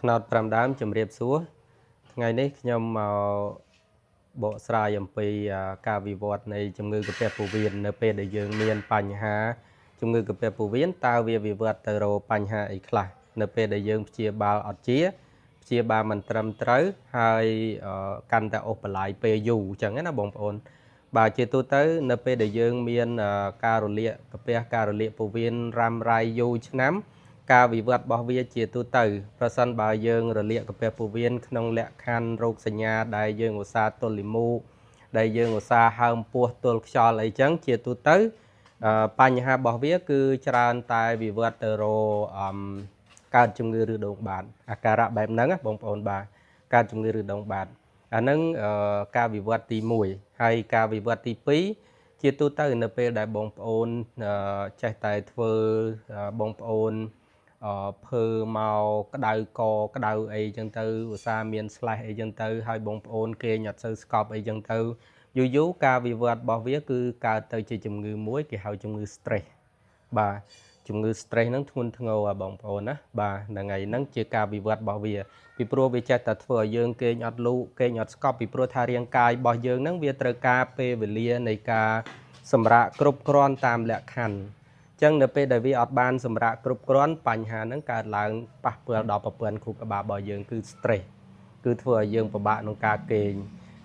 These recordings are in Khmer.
ត្នោត5ដើមជំរាបសួរថ្ងៃនេះខ្ញុំមកបកស្រាយអំពីការវិវត្តនៃជំងឺក្រពះពោះវៀននៅពេលដែលយើងមានបញ្ហាជំងឺក្រពះពោះវៀនតើវាវិវត្តទៅរកបញ្ហាអីខ្លះនៅពេលដែលយើងព្យាបាលអត់ជាព្យាបាលមិនត្រឹមត្រូវហើយកាន់តែអូសបន្លាយពេលយូរអញ្ចឹងណាបងប្អូនបាទជាទូទៅនៅពេលដែលយើងមានការរលាកក្រពះការរលាកពោះវៀនរ៉ាំរ៉ៃយូរឆ្នាំការវិវត្តរបស់វាជាទូទៅប្រសិនបើយើងរលាកក្រពះពោះវៀនក្នុងលក្ខខណ្ឌរោគសញ្ញាដែលយើងឧស្សាហ៍ទល់លាមកដែលយើងឧស្សាហ៍ហើមពោះទល់ខ្យល់អីចឹងជាទូទៅបញ្ហារបស់វាគឺច្រើនតែវិវត្តទៅរកកើតជំងឺឬដងបាតអាការៈបែបហ្នឹងណាបងប្អូនបាទកើតជំងឺឬដងបាតអាហ្នឹងការវិវត្តទី1ហើយការវិវត្តទី2ជាទូទៅនៅពេលដែលបងប្អូនចេះតែធ្វើបងប្អូនភើមកក្តៅកក្តៅអីចឹងទៅឧស្សាហ៍មានស្លេះអីចឹងទៅហើយបងប្អូនគេងអត់សូវស្កប់អីចឹងទៅយូរយូរការវិវត្តរបស់វាគឺកើតទៅជាជំងឺមួយគេហៅជំងឺ stress បាទជំងឺ stress ហ្នឹងធ្ងន់ធ្ងរអាបងប្អូនណាបាទហ្នឹងហើយហ្នឹងជាការវិវត្តរបស់វាពីព្រោះវាចេះតែធ្វើឲ្យយើងគេងអត់លូគេងអត់ស្កប់ពីព្រោះថារាងកាយរបស់យើងហ្នឹងវាត្រូវការពេលវេលានៃការសម្រាកគ្រប់គ្រាន់តាមលក្ខខណ្ឌចឹងនៅពេលដែលវាអត់បានសម្រាកគ្រប់គ្រាន់បញ្ហាហ្នឹងកើតឡើងប៉ះពាល់ដល់ប្រព័ន្ធខួរក្បាលរបស់យើងគឺ stress គឺធ្វើឲ្យយើងពិបាកក្នុងការគេង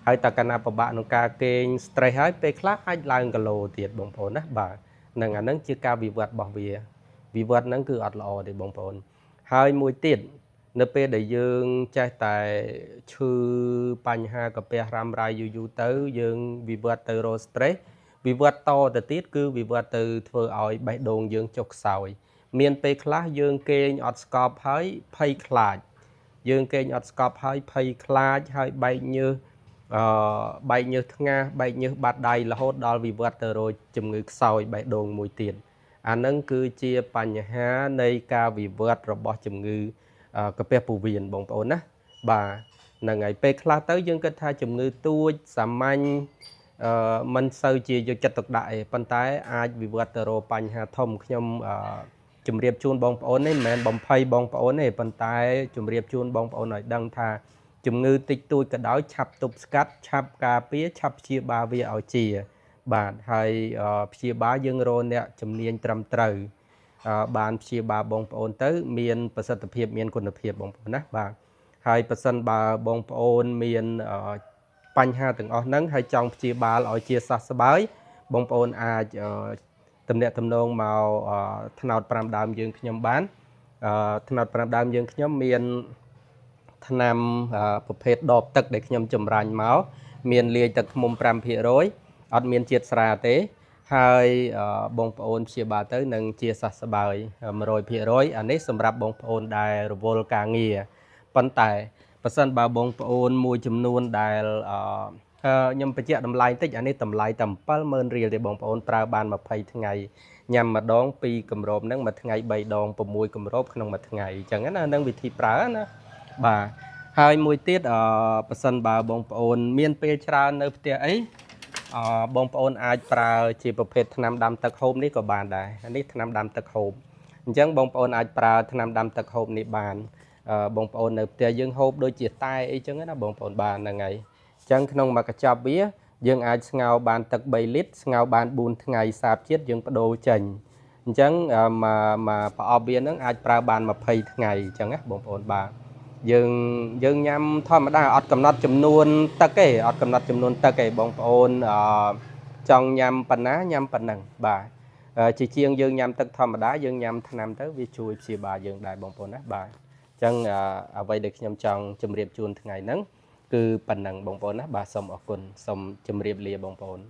ហើយតើកាលណាពិបាកក្នុងការគេង stress ហើយពេលខ្លះអាចឡើងគីឡូទៀតបងប្អូនណាបាទនឹងអាហ្នឹងជាការវិវត្តរបស់វាវិវត្តហ្នឹងគឺអត់ល្អទេបងប្អូនហើយមួយទៀតនៅពេលដែលយើងចេះតែឈឺបញ្ហាកាពះរ៉ាំរ៉ៃយូរយូរទៅយើងវិវត្តទៅរក stress វិវត្តតទៅទៀតគឺវិវត្តទៅធ្វើឲ្យបេះដូងយើងចុះខ្សោយមានពេលខ្លះយើងគេងអត់ស្កប់ហើយភ័យខ្លាចយើងគេងអត់ស្កប់ហើយភ័យខ្លាចហើយបែកញើសអឺបែកញើសថ្ងាសបែកញើសបាត់ដៃរហូតដល់វិវត្តទៅរកជំងឺខ្សោយបេះដូងមួយទៀតអានឹងគឺជាបញ្ហានៃការវិវត្តរបស់ជំងឺកាពះពោះវៀនបងប្អូនណាបាទហ្នឹងហើយពេលខ្លះទៅយើងគិតថាជំងឺទួចសាមញ្ញអឺមិនសូវជាយកចិត្តទុកដាក់ឯងប៉ុន្តែអាចវិវត្តទៅរកបញ្ហាធំខ្ញុំអឺជម្រាបជូនបងប្អូននេះមិនមែនបំភ័យបងប្អូនទេប៉ុន្តែជម្រាបជូនបងប្អូនឲ្យដឹងថាជំងឺតិចតួចក៏ដោយឆាប់ទប់ស្កាត់ឆាប់ការពារឆាប់ព្យាបាលវាឲ្យជាបាទហើយព្យាបាលយើងរកអ្នកជំនាញត្រឹមត្រូវបានព្យាបាលបងប្អូនទៅមានប្រសិទ្ធភាពមានគុណភាពបងប្អូនណាបាទហើយប្រសិនបើបងប្អូនមានបញ្ហាទាំងអស់ហ្នឹងហើយចង់ព្យាបាលឲ្យជាសះស្បើយបងប្អូនអាចទំនាក់ទំនងមកថ្នោត5ដើមយើងខ្ញុំបានថ្នោត5ដើមយើងខ្ញុំមានថ្នាំប្រភេទដបទឹកដែលខ្ញុំចម្រាញ់មកមានលាយទឹកឃ្មុំ5%អត់មានជាតិស្រាទេហើយបងប្អូនព្យាបាលទៅនឹងជាសះស្បើយ100%អានេះសម្រាប់បងប្អូនដែលរវល់ការងារប៉ុន្តែបើសិនបើបងប្អូនមួយចំនួនដែលខ្ញុំបញ្ជាក់តម្លៃតិចអានេះតម្លៃតែ70000រៀលទេបងប្អូនប្រើបាន20ថ្ងៃញ៉ាំម្ដង2គម្របហ្នឹងមួយថ្ងៃ3ដង6គម្របក្នុងមួយថ្ងៃអញ្ចឹងណានឹងវិធីប្រើណាបាទហើយមួយទៀតអឺប៉ះសិនបើបងប្អូនមានពេលច្រើននៅផ្ទះអីអបងប្អូនអាចប្រើជាប្រភេទថ្នាំដាំទឹកហូបនេះក៏បានដែរនេះថ្នាំដាំទឹកហូបអញ្ចឹងបងប្អូនអាចប្រើថ្នាំដាំទឹកហូបនេះបានបងប្អូននៅផ្ទះយើងហូបដូចជាតែអីចឹងណាបងប្អូនបានហ្នឹងហើយអញ្ចឹងក្នុងមួយកញ្ចប់វាយើងអាចស្ងោរបានទឹក3លីត្រស្ងោរបាន4ថ្ងៃសាបជាតិយើងបដូរចេញអញ្ចឹងមួយប្រអប់វាហ្នឹងអាចប្រើបាន20ថ្ងៃអញ្ចឹងណាបងប្អូនបាទយើងយើងញ៉ាំធម្មតាអត់កំណត់ចំនួនទឹកទេអត់កំណត់ចំនួនទឹកទេបងប្អូនអឺចង់ញ៉ាំប៉ុណ្ណាញ៉ាំប៉ុណ្ណឹងបាទជាជាងយើងញ៉ាំទឹកធម្មតាយើងញ៉ាំថ្នាំទៅវាជួយព្យាបាលយើងដែរបងប្អូនណាបាទអញ្ចឹងអ្វីដែលខ្ញុំចង់ជម្រាបជូនថ្ងៃហ្នឹងគឺប៉ុណ្ណឹងបងប្អូនណាបាទសូមអរគុណសូមជម្រាបលាបងប្អូន។